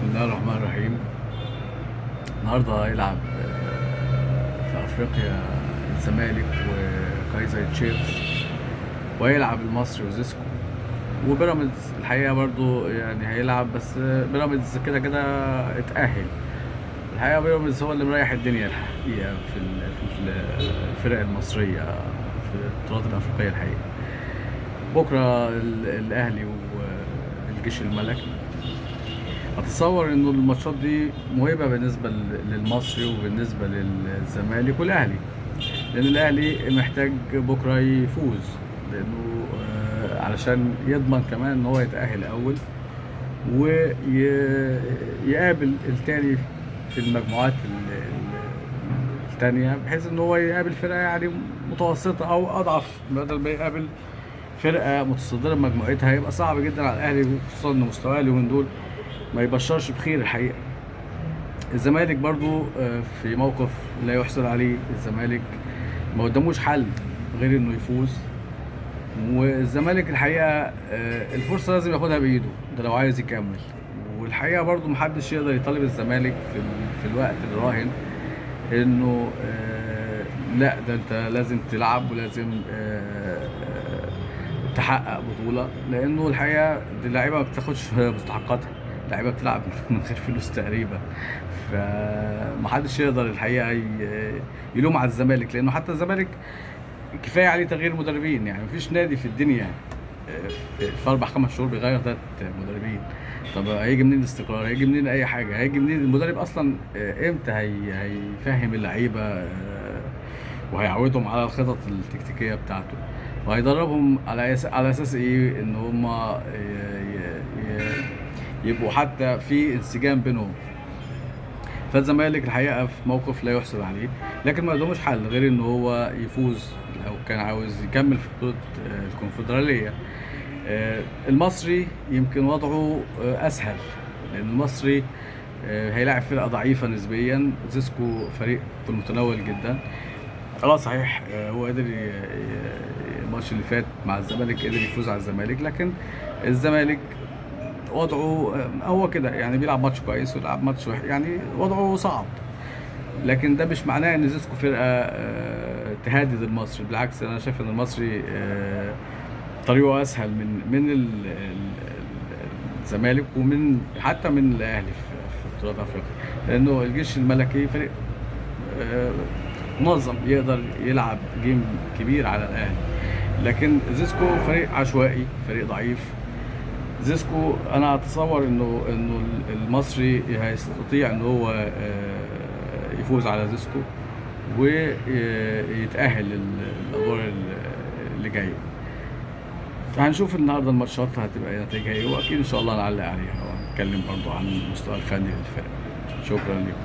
بسم الله الرحمن الرحيم. النهارده هيلعب في افريقيا الزمالك وكايزر تشيفز، وهيلعب المصري وزيسكو وبيراميدز. الحقيقة برضو يعني هيلعب، بس بيراميدز كده كده اتأهل. الحقيقة بيراميدز هو اللي مريح الدنيا الحقيقة في الفرق المصرية في البطولات الافريقية الحقيقة. بكره الاهلي والجيش الملكي. اتصور انه الماتشات دي مهمة بالنسبة للمصري وبالنسبة للزمالك والاهلي، لان الاهلي محتاج بكره يفوز، لانه علشان يضمن كمان ان هو يتاهل اول ويقابل التاني في المجموعات التانية، بحيث ان هو يقابل فرقه يعني متوسطه او اضعف، بدل ما يقابل فرقه متصدره مجموعتها. هيبقى صعب جدا على الاهلي، خصوصا ان مستواه اليومين دول ما يبشرش بخير الحقيقة. الزمالك برضو في موقف لا يحسد عليه. الزمالك ما قداموش حل غير انه يفوز، والزمالك الحقيقة الفرصة لازم ياخدها بايده ده لو عايز يكمل. والحقيقة برضو محدش يقدر يطالب الزمالك في الوقت الراهن انه لا ده انت لازم تلعب ولازم تحقق بطوله، لانه الحقيقة دي اللعيبة ما بتاخدش مستحقاتها، اللعيبة بتلعب من غير فلوس تقريبا. فمحدش يقدر الحقيقة يلوم على الزمالك، لانه حتى الزمالك كفاية عليه تغيير مدربين. يعني مفيش نادي في الدنيا في 4 5 شهور بيغير 3 مدربين. طب هيجي منين الاستقرار؟ هيجي منين اي حاجة؟ هيجي منين المدرب اصلا؟ امتى هيفهم اللعيبة وهيعودهم على الخطط التكتيكيه بتاعته، وهيدربهم على اساس ايه ان هم يبقوا حتى في انسجام بينهم؟ فالزمالك الحقيقة في موقف لا يحسد عليه، لكن ما قداموش حل غير ان هو يفوز لو كان عاوز يكمل في بطوله الكونفدراليه. المصري يمكن وضعه اسهل، لان المصري هيلاعب فرقه ضعيفة نسبيا. زيسكو فريق في المتناول جدا. صحيح، هو قدر الماتش اللي فات مع الزمالك قدر يفوز على الزمالك، لكن الزمالك وضعه هو كده، يعني بيلعب ماتش كويس ويلعب ماتش وحش، يعني وضعه صعب. لكن ده مش معناه ان زيسكو فرقه تهدد المصري، بالعكس انا شايف ان المصري طريقه اسهل من الزمالك ومن حتى من الاهلي في بطولات افريقيا، لانه الجيش الملكي فريق منظم يقدر يلعب game كبير على الاهلي، لكن زيسكو فريق عشوائي، فريق ضعيف. زيسكو انا اتصور انه المصري هيستطيع ان هو يفوز على زيسكو ويتاهل للادوار اللي جاية. هنشوف النهارده الماتشات هتبقى نتائجها ايه، واكيد ان شاء الله نعلق عليها ونتكلم برضو عن المستوى الفني للفرق. شكرا لكم.